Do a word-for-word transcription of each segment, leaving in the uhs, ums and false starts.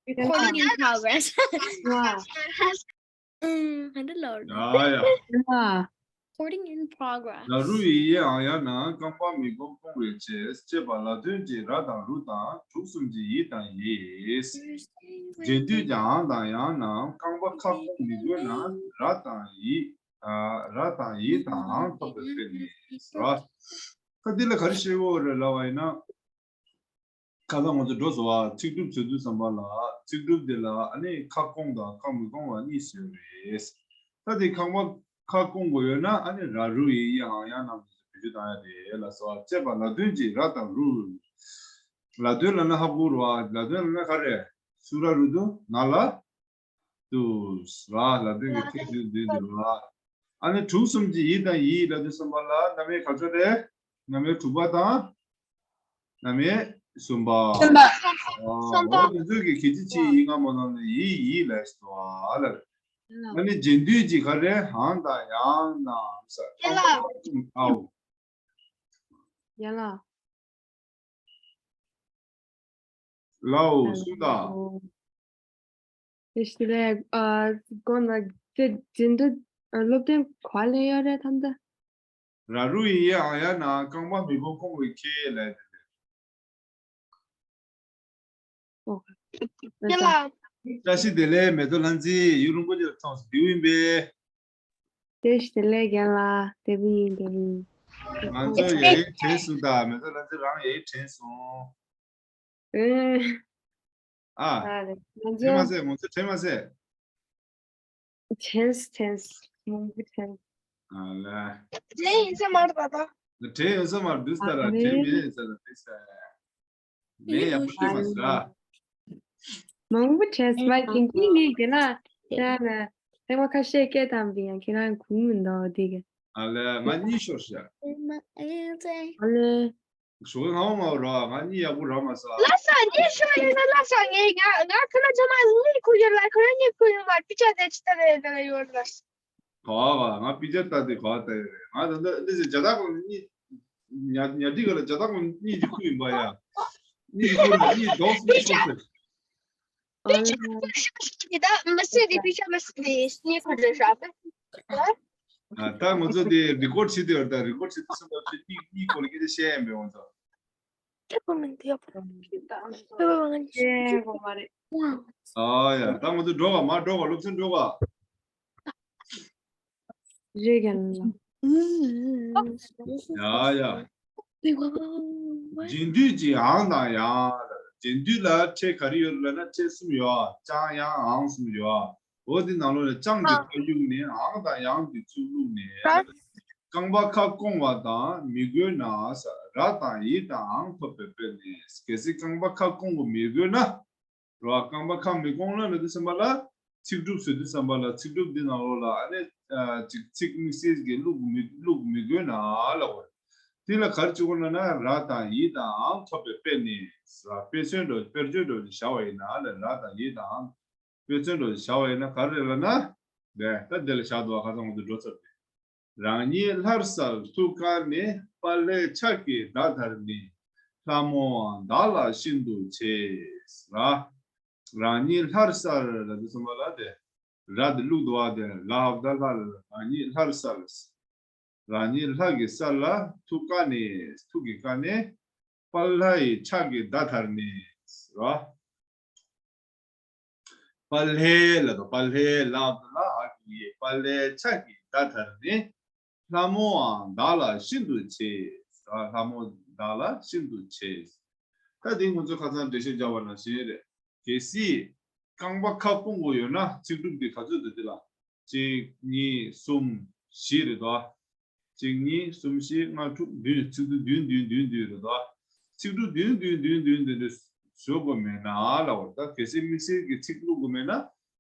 Recording in progress. ཨུམ། ཧན་ཏེ་ལོར། ཡ་ཡ། Recording in progress. ལ་རུ་ཡི་ཡི་ཨང་ཡང་ན་རྐང་པ་མི་སྒོམ་སྐོང་བའི་ཕྱིར། ཅེས་པ་ལ་དོན་གྱི་ར་དང་རུ་དང་དྲུག་གསུམ་གྱི་ཡི་དང་ཡིས། རྗེས་ཟློས་ཀྱི་ཨང་དང་ཡང་ན་རྐང་པ་ཁ་སྐོང་མི་དགོས་ན་ར་དང་ཡི། ཨ། ར་དང་ཡི་དང་ཨང་ཐོབ་པའི་དཔེ་ནི་ར། ད་འདི་ལ་ག་རེ་ཤེས་དགོས་རེད་ལབ་པ་ཡིན་ན། ཁ་སང་ང་ཚོ་འགྲོ་སོང་བ། ཚིག་གྲུབ་བཟོ་དུས་ཙམ་པ་ལ། ཚིག་གྲུབ་འདི་ལ་ཨ་ནི་ཁ་སྐོང་དང་ཁ་མི་སྐོང་བ་གཉིས་ཡོད་རེད། ད་དེ་ཁ་མ་ཁ་སྐོང་དགོས་ཡོད་ན་ཨ་ནི་ར་རུ་ཡི་ཡི་ཨང་ཡང་ན་བེད་སྤྱོད་བཏང་ཡ་རེད་ལ་སོ། ཅེས་པ་ལ་དོན་གྱི་ར་དང་རུ། ལ་དོན་ལབ་ན་ཧ་གོ་རེད་བ། ལ་དོན་ལབ་ན་ག་རེ། སུ་ར་རུ་དུ་ན་ལ་དུས་ར། ལ་དོན་གྱི་ཚིག་དོན་དོན་དུ་ར། ཨ་ནི་དྲུག་གསུམ་གྱི་ཡི་དང་ཡིས་ལབ་དུས་ཙམ་པ་ལ་རྣམ་དབྱེ་ག་ཚོད་རེད། རྣམ་དབྱེ་དྲུག་པ་དང་། རྣམ་དབྱེ་གསུམ་པ། གསུམ་པ། ཨ། གསུམ་པ། འོ་དེ་ཚོད་ཀྱི་གལ་ཆེ་ཆེ་ཡིན་ང་མོ་ནང་ནས་ཡིས་ཡིས་ལབ་སོ་ཨ་ལ། ཨ་ནི་རྗེས་ཟློས་ཀྱི་ག་རེ་ཨང་དང་ཡང་ན་ས། རྒན་ལགས། ཨའོ། རྒན་ལགས། ལའོ་གསུངས་དང་། ཨོ། བཀྲ་ཤིས་བདེ་ལེགས། ཨ། དགོངས་དག་རྗེས་འབྲེལ། ཨ། སློབ་སྟོན་ག་པར་སླེབས་ཡོད་རེད་ད་ལྟ། ར་རུ་ཡི་ཡི་ཨང་ཡང་ན་རྐང་པ་མི་སྒོམ་སྐོང་བའི་ཁྱད་ལས་དེ་རེད། ཨོ། རྒན་ལགས། བཀྲ་ཤིས་བདེ་ལེགས། མེ་ཏོག་ལྷ་མཛེས། ཡུན་རིང་པོ་ཅིག་ལ་མཐོང་སོང་། བདེ་པོ་ཡིན་པས། བཀྲ་ཤིས་བདེ་ལེགས་རྒན་ལགས། བདེ་པོ་ཡིན། བདེ་པོ་ཡིན། ང་ཚོ་ཡ་ཡིག་དྲན་སོང་ད། མེ་ཏོག་ལྷ་མཛེས་རང་ཡ་ཡིག་དྲན་སོང་། ཨེ། ཨ། ཨ་རེད། ང་དྲན་མ་ཚོ་སོང་། ང་ཚོ་དྲན་མ་སོང་། དྲན་སོང་། དྲན་སོང་། མང་པོ་དྲན་སོང་། ཨ་ལ། དྲན་ཡིན་ས་མ་རེད་ད། དྲན་ཡོད་ས་མ་རེད། འདུག་ས་ར། ཨ་རེད། དྲན་མེད་ས་ར། འདུག་ས། ངས་ཡག་པོ་ཤེས་མ་སོང་ར། མང་པོ་བྱས་སོང་བ། དེང་དུས་ངས་རྒན་ལགས་ཁྱེད་རང་ལ་ཐེངས་མ་ཁ་ཤས་སྐད་བཏང་པ་ཡིན། ཡང་ཁྱེད་རང་གོ་མི་འདུག་དེ་ག་ཨ་ལས། ང་གཉིད་ཤོར་ཤག་ཨ་ལས། ཞོགས་ཀས་སྔ་པོ་སྔ་པོ་ར། ང་གཉིད་ཡག་པོ་རག་མ་སོང་། ལགས་སོ། གཉིད་ཤོར་ཡོད་ན་ལགས་སོ། ངས་ང་ང་ཁ་ལག་ཚང་མ་གཉིད་ཁུག་ཡོད་ལ། ཁོ་རང་གཉིད་ཁུག་ཡོད་མ་རེད། དཔེ་ཆ་དེ་ཅི་ལྟར་རེད་ལ་ཡོད་ལ། ག་བ་ག་ང་དཔེ་ཆ་ལྟ་དེ་ག་བ་ལྟ་ཡོད་རེད། ང་ད་ལྟ་འདི་ཟེར་ཇ་དག་གོང་གཉིད། ཉ་ཉ་ཁྲི་ག་ལ་ཇ་དག་གོང་གཉིད་ཀྱི་ཁུག་ཡིན་པ་ཡ། གཉིད་ཀྱི་ཁུག་ལ་གཉིད་ལྡོག་སོང་ཁུག་ཟེར། དཔེ་ཆ་ཁུག་ཤག་ཤག་གི་ད་མི་སྲིད་དེ། དཔེ་ཆ་མི་སྲིད་དེ་གཉིད་ཁུག་འདྲ་ཤག་ཨ། ད་ང་ཚོ་དེ་རི་ཀོཌ་བྱེད་དེ་ཡོད། ད་རི་ཀོཌ་བྱེད་དུས་ཙམ་པ་ཁྱེད་གཉིད་གཉིད་སྐོར་ལ་སྐད་ཆ་བཤད་ཡ་མེད་ང་ཚོ། ཨ་ཡ། ད་ང་ཚོ་འགྲོ་ག་མ་འགྲོ་ག་སློབ་ཚན་འགྲོ་ག་རེད་རྒན་ལགས། ཡ་ཡ། རྗེས་ཟློས་ཀྱི་ཨང་དང་ཡང་། རྗེས་ཟློས་ལ་ཕྲད་ག་རེ་ཡོད་ལབ་ན་ཕྲད་གསུམ་ཡོད། ཨ། ཀྱང་ཡང་ཨང་གསུམ་ཡོད། ཨ། འོ་དེ་ནང་ལོགས་ལ་ཀྱང་གི་ཁ་གཡུགས་ནས་ཨང་དང་ཡང་གི་ཚུར་བླུགས་ནས། རྐང་པ་ཁ་སྐོང་བ་དང་མི་དགོས་ན་ས། ར་དང་ཡི་དང་ཨང་ཐོབ་པའི་དཔེ་ནི། གལ་སྲིད་རྐང་པ་ཁ་སྐོང་དགོས་མི་དགོས་ན། རོ། རྐང་པ་ཁ་མི་སྐོང་ན་ལབ་དུས་ཙམ་པ་ལ། ཚིག་གྲུབ་བཟོ་དུས་ཙམ་པ་ལ་ཚིག་གྲུབ་འདི་ནང་ལོགས་ལ་ཨ་ནི། ཨ། ཚིག་ཚིག་དམིགས་བསལ་གྱི་བླུག་མི་བླུག་མི་དགོས་ན་ལབ་པ། དེ་ལ་ག་རེ་བྱེད་དགོས་ལབ་ན། ར་དང་ཡི་དང་ཨང་ཐོབ་པའི་དཔེ་ནི། ར་དཔེ་མཚོན་འདྲ་དཔེར་བརྗོད་འདྲ་བཞག་པ་ཡིན་ན་ལ། ར་དང་ཡི་དང་ཨང་དཔེ་མཚོན་འདྲ་བཞག་པ་ཡིན་ན་ག་རེ་རེད་ལབ་ན། དེ་ད་དེ་ལ་བཞག་འདུག་བ། ཁ་སང་ང་ཚོ་འགྲོ་ཚར་ཏེ། རང་ཉིད་སླར་གསལ་ཐུགས་ཀ་ནས། དཔལ་ལྷའི་ཕྱག་གིས་བརྡ་མཐར་ནི། ལྷ་མོའང་བདག་ལ་ཤིན་ཏུ་ཆེ། ར། རང་ཉིད་སླར་གསལ་ལབ་དུས་ཙམ་པ་ལ་དེ། ར་དེ་བླུགས་འདུག་བ། དེ་ལ་ཧབ་ད་ལྷ་ལ། རང་ཉིད་སླར་གསལ། རང་ཉིད་ལྷ་གི་ས་ལ་ཐུགས་ཀ་ནས། ཐུགས་ཀྱི་ཀ་ནས། དཔལ་ལྷ་ཡི་ཕྱག་གིས་བརྡ་མཐར་ནི། ར། དཔལ་ལྷའི་ལ་དང་། དཔལ་ལྷའི་ལ་དང་ལ་ཨ་གི་ཡི། དཔལ་ལྷའི་ཕྱག་གིས་བརྡ་མཐར་ནི། ལྷ་མོའང་བདག་ལ་ཤིན་ཏུ་ཆེ། ལྷ་མོ་བདག་ལ་ཤིན་ཏུ་ཆེ། ད་དེ་ང་ཚོ་ཁ་སང་འགྲེལ་བཤད་བརྒྱབ་པ་ནང་བཞིན་རེད། གལ་སྲིད་རྐང་པ་ཁ་སྐོང་དགོས་ཡོད་ན་ཚིག་གྲུབ་འདི་ག་ཚོད་འདུག་དེ་ལ། གཅིག་གཉིས་གསུམ་བཞི་རེད་དོ། གཅིག་གཉིས་གསུམ་བཞི་ལྔ་དྲུག་བདུན། ཚིག་གྲུབ་བདུན་བདུན་བདུན་བདུན་རེད་དོ། ཚིག་གྲུབ་བདུན་བདུན་བདུན་བདུན་བདུན་བདུན་བཟོ་དགོས་མེད་ན་ལབ་པ། ད་གལ་སྲིད་དམིགས་བསལ་གྱི་ཚིག་བླུག་དགོས་མེད་ན་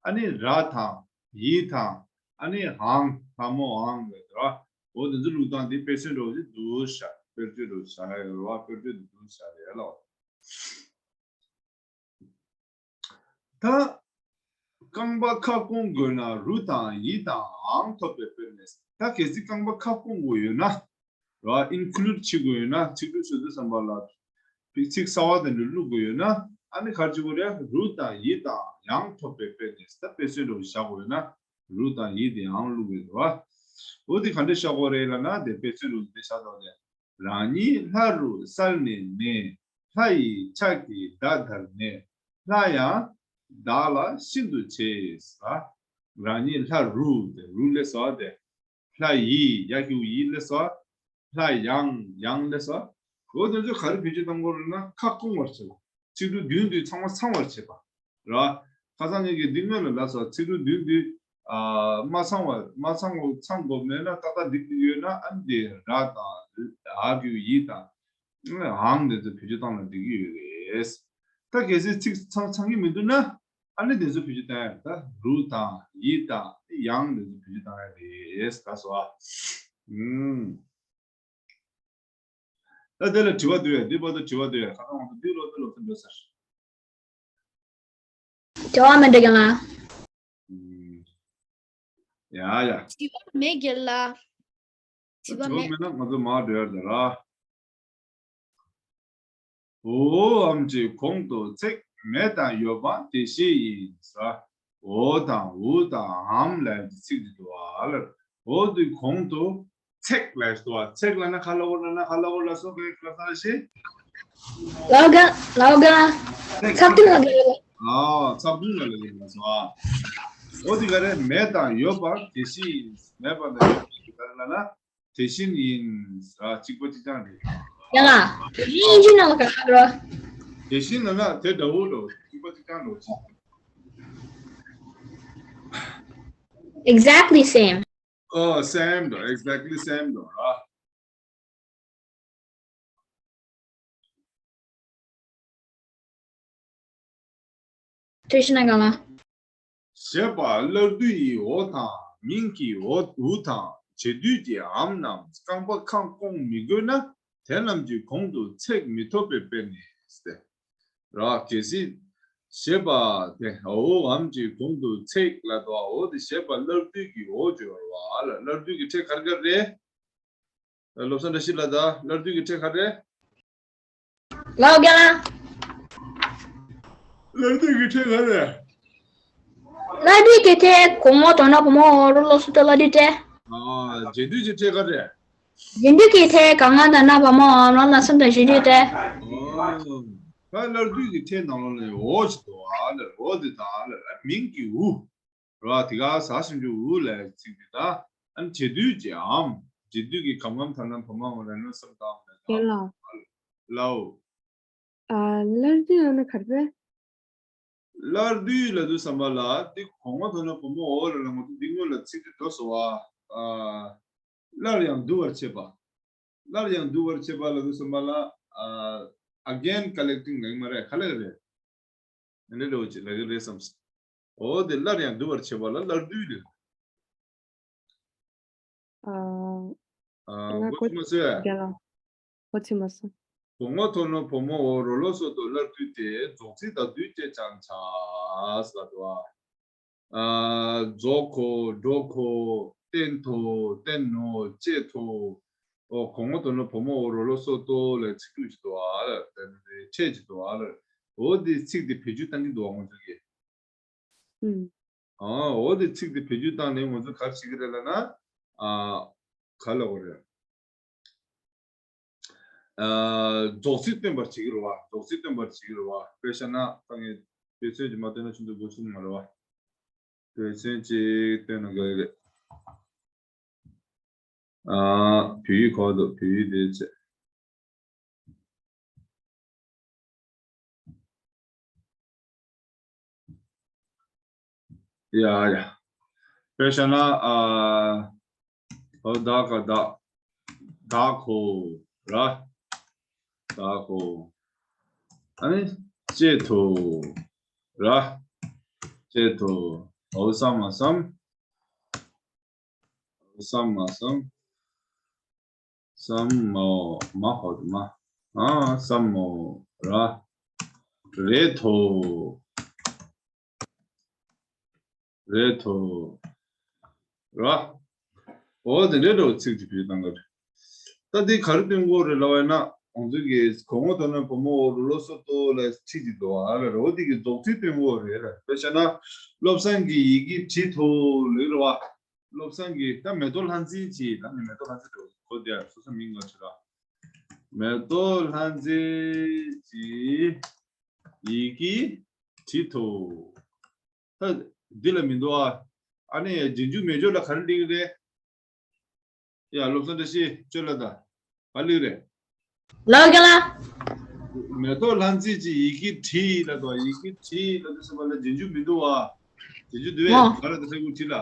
ཨ་ནི་ར་དང་ཡི་དང་ཨ་ནི་ཨང་། ལྷ་མོ་ཨང་རེད་དོ། འོ་དེ་ཚོ་བླུག་སྟངས་དེ་དཔེ་མཚོན་འདྲ་བོ་ཞིག་འདུག་ཤག་དཔེར་བརྗོད་འདྲ་བོ་ཞིག་ཡོད་རེད་བ། དཔེར་བརྗོད་འདི་འདུག་ཤག་རེད་ལབ་པ། ད་རྐང་པ་ཁ་སྐོང་དགོས་ན་རུ་དང་ཡི་དང་ཨང་ཐོབ་པའི་དཔེ་ནི། ད་གལ་སྲིད་རྐང་པ་ཁ་སྐོང་དགོས་ཡོད་ན། ར། ཨིན་ཁུ་ལུཌ་བྱེད་དགོས་ཡོད་ན། ཚིག་གྲུབ་བཟོ་དུས་ཙམ་པ་ལ། ཚིག་གསར་བ་དེ་འདྲ་བླུག་དགོས་ཡོད་ན། ཨ་ནི་ག་རེ་བྱེད་དགོས་རེད། རུ་དང་ཡི་དང་ཡང་ཐོབ་པའི་དཔེ་ནས་ད་དཔེ་མཚོན་འདྲ་བོ་བཞག་དགོས་ཡོད་ན། རུ་དང་ཡི་དེ་ཡང་བླུག་དགོས་འདུག་བ། འོ་དེ་ག་འདྲ་བཞག་དགོས་རེད་ལབ་ན། དེ་དཔེ་མཚོན་འདྲ་བོ་དེ་བཞག་དགོས་རེད། རང་ཉིད་ལྷ་རུ་གསལ་ནས་ནས། ལྷ་ཡི་ཕྱག་གིས་བདག་དར་ནས། ལྷ་ཡང་བདག་ལ་ཤིན་ཏུ་ཆེ། རང་ཉིད་ལྷ་རུ་དེ་རུ་ལས་སོ་དེ། ལྷ་ཡི་ཡ་གི་གུ་ཡི་ལས་སོ། ལྷ་ཡང་ཡང་ལས་སོ། འོ་དེ་ཚོ་ག་རེ་བེད་སྤྱོད་གཏང་དགོས་རེད་ན། ཁ་སྐོང་བར་བྱེད་པ། ཚིག་འབྲུ་བདུན་བདུན་ཚང་མ་ཚང་བར་བྱེད་པ། ར། ཁ་སང་ངེད་ཀྱིས་འདི་སྔོན་ལ་ལབ་སོང་། ཚིག་འབྲུ་བདུན་བདུན། ཨ། མ་ཚང་བ་མ་ཚང་བ་ཚང་དགོས་མེད་ན་ཏག་ཏག་འགྲིག་གི་ཡོད་ན། ཨ་ནི་དེ་ར་དང་། ཨ་གི་གུ་ཡི་དང་། ཨང་དེ་ཚོ་བེད་སྤྱོད་བཏང་ན་འགྲིག་གི་ཡོད་རེད། ད་གལ་སྲིད་ཚིག་ཚང་ཚང་གི་མི་འདུག་ན། ཨ་ནི་དེ་ཚོ་བེད་སྤྱོད་བཏང་ཡ་རེད། ད་རུ་དང་ཡི་དང་ཡང་དེ་ཚོ་བེད་སྤྱོད་བཏང་ཡ་རེད། ད་སོ། ཨུམ། ད་དེ་ལ་དྲི་བ་འདུག་ཡ། འདི་བར་དུ་དྲི་བ་འདུག་ཡ། ཁ་སང་ང་ཚོ་འདི་ལོ་འདི་ལོ་ཚོ་འགྲོ་ཟེར། དྲི་བ་མེད་འགྲོ་རྒན་ལགས། ཨུམ། ཡ་ཡ། དྲི་བ་མེད་རྒན་ལགས། དྲི་བ་དྲི་བ་མེད། མེད་ན་ང་ཚོ་མར་འགྲོ་ཡ་རེད་ད་ར། འོ་འམ་གྱི་གོང་དུ་ཚེག་མེད་དང་ཡོད་པ་དེ་བཞིན་ཡིན་ཟེར། འོ་དང་འུ་དང་འམ་ལབ་ཀྱི་ཚིག་དེ་འདུག་བ་ལ། འོ་དེ་གོང་དུ་ཚེག་ལབ་འདུག་བ། ཚེག་ལབ་ན་ག་ལབ་དགོས་ལབ་ན། ག་ལབ་དགོས་ལབ་སོང་། ག་ལབ་ས་ཞེས། ལའོ་ག་ལའོ་ག་ཚེག། ཚབ་ཏུ་ལ་ག་ཨ་ཚབ་ཏུ་ལ་ལ་ཡིན་ལ་སོང་། འོ་དེ་ག་རེ། མེད་དང་ཡོད་པ་དེ་བཞིན་ཡིན། མེད་པ་དང་ཡོད་པ་དེ་ག་རེ་ལབ་ན། དེ་བཞིན་ཡིན། ཨ། གཅིག་པ་གཅིག་རྐྱང་རེད། ཡ་ལ། དེ་བཞིན་ཡིན་གྱི་ནང་ལ་ག་རེ་རོ། དེ་བཞིན་ལབ་ན་དེ་འདྲ་བོ་འགྲོ། གཅིག་པ་གཅིག་རྐྱང་འགྲོ། Exactly same. ཨོ་སེམ་འགྲོ། exactly same འགྲོ་ར། བཀྲ་ཤིས་ན་གང་ལ། ཞེས་པ་སླར་བསྡུ་ཡི་འོ་དང་མིང་གི་འོ་འུ་དང་བྱེད་སྡུད་ཀྱི་འམ་རྣམས་རྐང་པ་ཁ་སྐོང་མི་དགོས་ན། དེ་རྣམས་ཀྱི་གོང་དུ་ཚེག་མི་ཐོབ་པའི་དཔེ་ནི་སྟེ། ར། གལ་སྲིད་ཞེས་པ་དེ་འོ་འམ་གྱི་གོང་དུ་ཚེག་ལ་དོ། འོ་དེ་ཞེས་པ་སླར་བསྡུ་གི་འོ་བརྗོད་པ་ལ། སླར་བསྡུ་གི་ཕྲད་ག་རེ་ག་རེ་རེད། བློ་བཟང་བཀྲ་ཤིས་ལགས། ད་སླར་བསྡུ་གི་ཕྲད་ག་རེ་རེད། ལའོ་རྒན་ལགས། སླར་བསྡུ་གི་ཕྲད་ག་རེ་རེད། སླར་བསྡུ་གི་ཕྲད་གོང་མ་དོ་ན་བུ་མོ་འོ་རོ་ལོ་སུ་ཏོ་སླར་བསྡུ་ཕྲད། ཨ། རྗེས་ཟློས་ཀྱི་ཕྲད་ག་རེ་རེད། རྗེས་ཟློས་ཀྱི་ཕྲད་གང་ང་དང་ན་བ་མོ་འམ་ལ་ན་སུམ་དང་བཞི་བསྡུས་ཏེ། ཨོ། ད་སླར་བསྡུ་གི་ཕྲད་ནང་ལོགས་ལ་འོ་ཞིག་འདུག་ཨ་ལ། འོ་དེ་དང་ཨ་ལ་མིང་གི་འུ། ར། དེ་ག་ས་ཞིམ་རྒྱུ་འུ་ལ་ཚིག་དེ་དང་། ཨ་ནི་བྱེད་སྡུད་ཀྱི་འམ། བྱེད་སྡུད་ཀྱི་གམ་གམ་ཐ་ན་བ་མ་འོ་ར་ན་སུམ་དང་ལ། རྒན་ལགས། ལའོ། ཨ། སླར་བསྡུ་ཡང་ན་ག་རེ་རེད། སླར་བསྡུ་ལབ་དུས་ཙམ་པ་ལ་འདི་གོང་མ་དོ་ན་བུ་མོ་འོ་ལ་ལ་ང་ཚོ་འདི་སྔོན་ལ་ཚིག་འདི་འགྲོ་སོང་བ། ཨ། སླར་ཡང་བསྡུ་བར་བྱེད་པ། སླར་ཡང་བསྡུ་བར་བྱེད་པ་ལབ་དུས་ཙམ་པ་ལ། ཨ། again collecting ལབ་ཀྱི་མ་རེད། ག་ལབ་ཀྱི་རེད། འདི་འདྲ་བོ་ཅིག་ལབ་ཀྱི་རེད་བསམ། འོ་དེ་སླར་ཡང་བསྡུ་བར་བྱེད་པ་ལ་སླར་བསྡུ་ལབ། ཨ། ཨ། ང་མགོ་ཚོད་མ་ཟོས། རྒན་ལགས། མགོ་ཚོད་མ་ཟོས། གོང་མ་དོ་ན་བུ་མོ་འོ་རོ་ལོ་སོ་ཏོ་སླར་བསྡུ་སྟེ་རྫོགས་ཚིག་དང་སྡུད་ཅེས་ཀྱང་བྱ། ཟེར་བ། ཨ། རྫོགས་གོ། འགྲོ་གོ། བསྟན་དོ། བསྟན་ནོ། བཅད་དོ། ཨོ། གོང་མ་དོ་ན་བུ་མོ་འོ་རོ་ལོ་སོ་ཏོ་ལ་ཚིག་འབྲུ་ཅིག་འདུག་ཨ་ལ། ཕྲད་ཅིག་འདུག་ཨ་ལ། འོ་དེ་ཚིག་དེ་བེད་སྤྱོད་གཏང་གི་འདུག་ཨ་ང་ཚོ་གིས། ཨ། འོ་དེ་ཚིག་དེ་བེད་སྤྱོད་བཏང་ནས་ང་ཚོ་ག་རེ་བྱེད་ཀྱི་རེད་ལབ་ན། ཨ། ག་ལབ་དགོས་རེད། ཨ། རྫོགས་ཚིག་སྟོན་པར་བྱེད་ཀྱི་རེད་བ། རྫོགས་ཚིག་སྟོན་པར་བྱེད་ཀྱི་རེད་བ། དཔེ་བཞག་ན་ད་ངས་དཔེ་མཚོན་ཅིག་མ་སྟོན་ན་ཁྱོད་ཚོ་མགོ་ཚོད་ནི་མ་རེད་བ། དཔེ་མཚོན་ཅིག་སྟོན་ན་དགའ་གི་རེད། ཨ། བོད་ཡིག་གོ་འདུག་བོད་ཡིག་དེ་བྱས། ཡ་ཡ། དཔེ་བཞག་ན། ཨ། ཨོ་ད་ག་ད། ད་གོ། ར། ད་གོ། ཨ་ནི། བཅད་དོ། ར། བཅད་དོ། ཨོ་བསམ་མ་བསམ། བསམ་མ་བསམ། བསམ་མོ་མ་ཧོ་དུ་མ། ཨ། བསམ་མོ་ར། རེད་དོ། རེད་དོ། ར། འོ་དེ་འདྲའི་འདྲ་བོ་ཚིག་ཅིག་བེད་སྤྱོད་གཏང་གི་རེད། ད་འདི་ག་རེ་སྟོན་དགོས་རེད་ལབ་པ་ཡིན་ན། ཁོང་ཚོའི་གི་གོང་འོག་དོ་ནས་བུ་མོ་འོ་རུ་ལོ་སོ་ཏོ་ལ་ཁྲིད་ཀྱི་འདུག་ཨ་ལ་རོ་དེ་གི་རྫོགས་ཚིག་སྟོན་གོ་རེད་ལ། དཔེ་བཤད་ན་བློ་བཟང་གི་ཡི་གེ་བྲིས་ཐུབ་ལེགས་རེད་བ། བློ་བཟང་གི་ད་མེ་ཏོག་ལྷ་མཛེས་ཀྱི་ད་ནི་མེ་ཏོག་ལྷ་མཛེས་འགྲོ་གོ་དེ་སོ་སོ་མིང་ང་ཆུ་ར། མེ་ཏོག་ལྷ་མཛེས་ཀྱི་ཡི་གེ་བྲིས་ཐུབ། ད་འདི་ལ་མི་འདུག་ཨ། ཨ་ནི་རྗེས་འཇུག་མེད་འཇོག་ལ་ག་རེ་འགྲིག་རེད། ཡ་བློ་བཟང་བཀྲ་ཤིས་ཁྱོད་ལ་ད་ག་ལེགས་རེད། ལགས་ཀྱང་ལ། མེ་ཏོག་ལྷ་མཛེས་ཀྱི་ཡི་གེ་བྲིས་ལ་དོ་ཡི་གེ་བྲིས་ལ་དོ་སེམས་པ་ལ་རྗེས་འཇུག་མི་འདུག་བ། རྗེས་འཇུག་འདུག་བས་ཨོ། ག་ར་དེ་ས་ཀུ་བྲིས་ལ།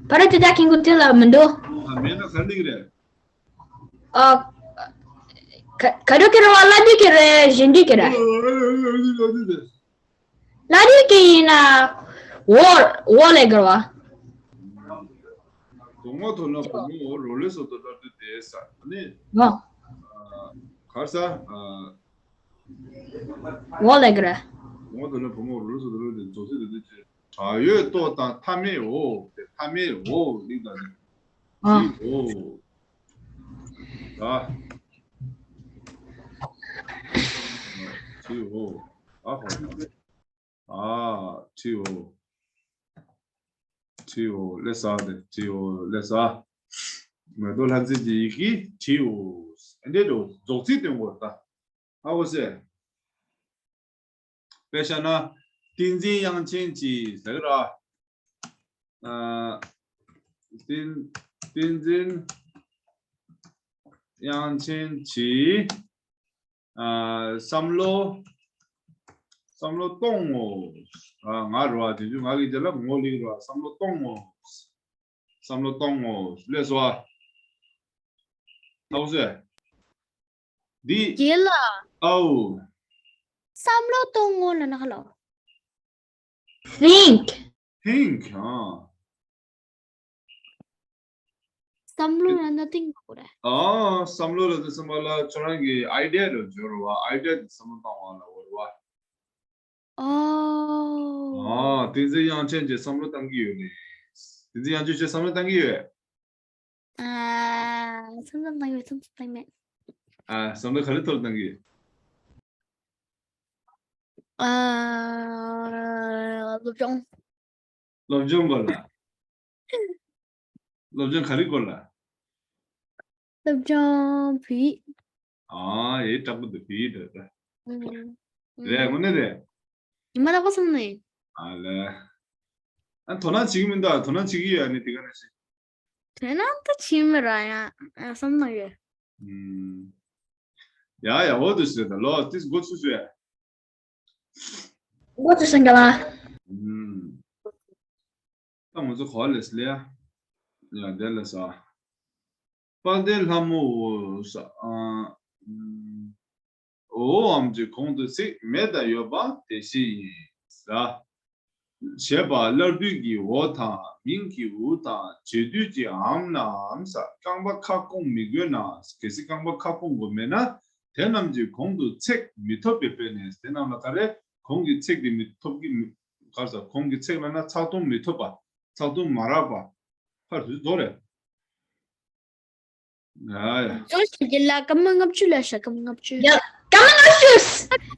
ཕ་ར་ཏི་ད་ཁིང་ཀུ་ཏི་ལ་མི་འདུག་ཨ་མེད་ན་ག་ལེགས་རེད། ཨ། ག་ག་རུ་ཀི་རུ་བ་ལ་འདི་ཀི་རེད་གཞན་འདི་ཀི་རེད། ལ་རི་ཀི་ཡིན་ན། འོ། འོ་ལས་དགར་བ། དོ་ངོ་དོ་ན་བུ་མོ་འོ་རོ་ལེ་སོ་དོ་ལ་དུ་དེ་ས་ནི། ཨ། གར་ས། ཨ། འོ་ལས་དགར། དོ་ངོ་དོ་ན་བུ་མོ་འོ་རོ་ལེ་སོ་དོ་ལ་དུ་མཛོ་སི་དུ་དུ་ཅི། བྲག་ཡོད་ལྟོ་དང་མཐའ་མེད་འོ། དེ་མཐའ་མེད་འོ་ལིག་དང་ནི། ཨ། འོ། ད། ཁྲིའོ། ཨ་ཧོ། ཨ། ཁྲིའོ། ཁྲིའོ། ལེ་ས་དེ་ཁྲིའོ་ལེ་ས། མེ་ཏོག་ལྷ་མཛེས་ཀྱི་ཡི་གེ་ཁྲིའོ། ཨ་འདྲེ་འགྲོ་རྫོགས་ཚིག་སྟོན་དགོས་ད། ཨ་འོ་སེ། དཔེ་བཞག་ན། ཏིང་འཛིན་དབྱངས་ཅན་གྱི་ཟེར་གི་ར། ཨ། ཏིང་། ཏིང་འཛིན་དབྱངས་ཅན་གྱི། ཨ། བསམ་བློ། བསམ་བློ་གཏོང་ངོ་། ཨ། ང་རོ་ཨ་དེ་ཚོ་ང་གི་རྗེས་ལ་ངོ་ལིག་རོ་ཨ་བསམ་བློ་གཏོང་ངོ་། བསམ་བློ་གཏོང་ངོ་། ལས་སོ་ཨ། ཐོག་སེ། འདི། རྒན་ལགས། ཨའུ། བསམ་བློ་གཏོང་ངོ་ལ་ན་ཁ་ལོ། Think. Think. ཨ། བསམ་བློ་ལ་ན་think དགོས་རེད། ཨ། བསམ་བློ་ལ་དེ་སེམས་པ་ལ་ཁྱོད་རང་གི་idea་རེ་འབྱོར་བ། idea་དེ་བསམ་བློ་བཏང་བ་ལ་འོར་བ། ཨ། ཨ། ཏིང་འཛིན་དབྱངས་ཅན་གྱི་བསམ་བློ་བཏང་གི་ཡོད་རེད། ཏིང་འཛིན་དབྱངས་ཅན་གྱི་བསམ་བློ་བཏང་གི་ཡོད། ཨ། བསམ་བློ་བཏང་ཡོད། བསམ་བློ་བཏང་མེད། ཨ། བསམ་བློ་ག་རེ་ཐོག་བཏང་གི་ཡོད། ཨ། སློབ་སྦྱོང་། སློབ་སྦྱོང་སྐོར་ལ། སློབ་སྦྱོང་ག་རེ་སྐོར་ལ། སློབ་སྦྱོང་བོད་ཡིག་ཨ་ཡེ་དྲག་པོ་འདུག་བོད་ཡིག་འདྲ་འདྲ། ཨུམ། རེད་དངོས་གནས་རེད། ཉི་མ་དག་པོ་སོང་ནས། ཨ་ལེ། ཨ་དོ་སྣང་བྱེད་ཀྱི་མི་འདུག་དོ་སྣང་བྱེད་ཀྱི་ཡོད་ཨ་ནི་དེ་ག་ནས་ཤེས། དོ་སྣང་ད་བྱེད་མི་ར་ཡང་ཨ་བསམ་ན་ཡོད། ཨུམ། ཡ་ཡ་འོ་དུ་ཟེར་ད་ལོ་ཏིས་འགོ་ཚུགས་ཟེར། འགོ་ཚུགས་སེང་ག་ལ། ཨུམ། ད་ང་ཚོ་ག་པར་སླེབས་ལེ། ཡ་དེ་ལ་ས། དཔལ་ལྡན་ལྷ་མོ་འོ་ས། ཨ། ཨུམ། འོ་འམ་གྱི་གོང་དུ་ཚིག་མེད་དང་ཡོད་པ་དེ་བཞི་ཡིན་ས། ཞེས་པ་སླར་བསྡུས་ཀྱི་འོ་དང་མིང་གི་འུ་དང་རྗེས་ཟློས་ཀྱི་འམ་ནའམ་ས། རྐང་པ་ཁ་སྐོང་མི་དགོས་ན། གལ་སྲིད་རྐང་པ་ཁ་སྐོང་དགོས་མེད་ན། དེ་རྣམས་ཀྱི་གོང་དུ་ཚེག་མི་ཐོབ་པའི་དཔེ་ནས། དེ་རྣམས་ལ་ག་རེ་གོང་གི་ཚེག་དེ་མི་ཐོབ་ཀྱི་མི། ག་རེ་ཟ། གོང་གི་ཚེག་ལ་ན་ཚགས་དུམ་མི་ཐོབ་པ། ཚགས་དུམ་མ་རག་པ། ཕར་དུས་རྫོགས་རེད། ཡ་ཡ། རྫོགས་ཤིག་རྒྱལ་ལ་སྐར་མ་ལྔ་བཅུ་ལ་ཤ་སྐར་མ་ལྔ་བཅུ། ཡ། སྐར་མ་ལྔ་བཅུ།